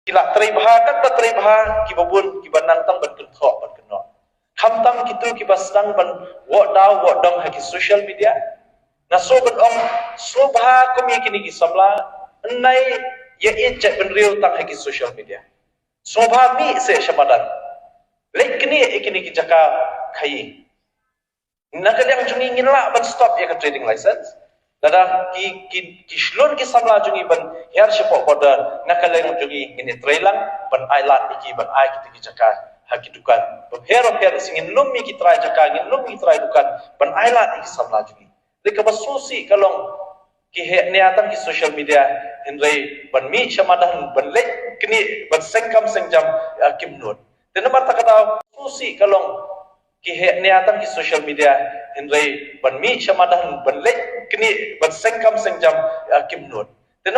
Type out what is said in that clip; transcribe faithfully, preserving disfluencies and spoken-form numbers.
ki la trei bha, katba trei bha, kiba bun kiba nang tang ban kynthoh ban kynnoh. Khamtam kito kiba sdang ban wad daw wad dong ha ki social media. Nga sngew ban ong, sngewbha kum ïa kine ki samla, ym dei ïa ïeit jaitbynriew tang ha ki social media. Sngewbha mih seh sha madan. Leit knieh ïa kine ki jaka khaïi. Na ka liang jong ngi ngin lah ban stop ïa ka trading license. Lada ki, ki, ki shlur ki samla jong ngi ban hiar shapoh border, na ka liang jong ngi ngin ïatrei lang ban ailad ïa ki, ban ai kita ki jaka ha ki dukan. Bapher bapher, ngin lum ïa ki trai jaka, ngin lum ïa ki trai dukan ban ailad ïa ki samla jong ngi. Te kaba sngewsih ka long ki heh nia tang ki social media, hynrei ban mih sha madan, ban leit knieh, ban seng kam seng jam, ïa kim nud. Te namar kata ka daw sngewsih ka long ki heh nia tang ki social media, hynrei ban mih sha madan, ban leit knieh, ban seng kam seng jam, ïa kim nud.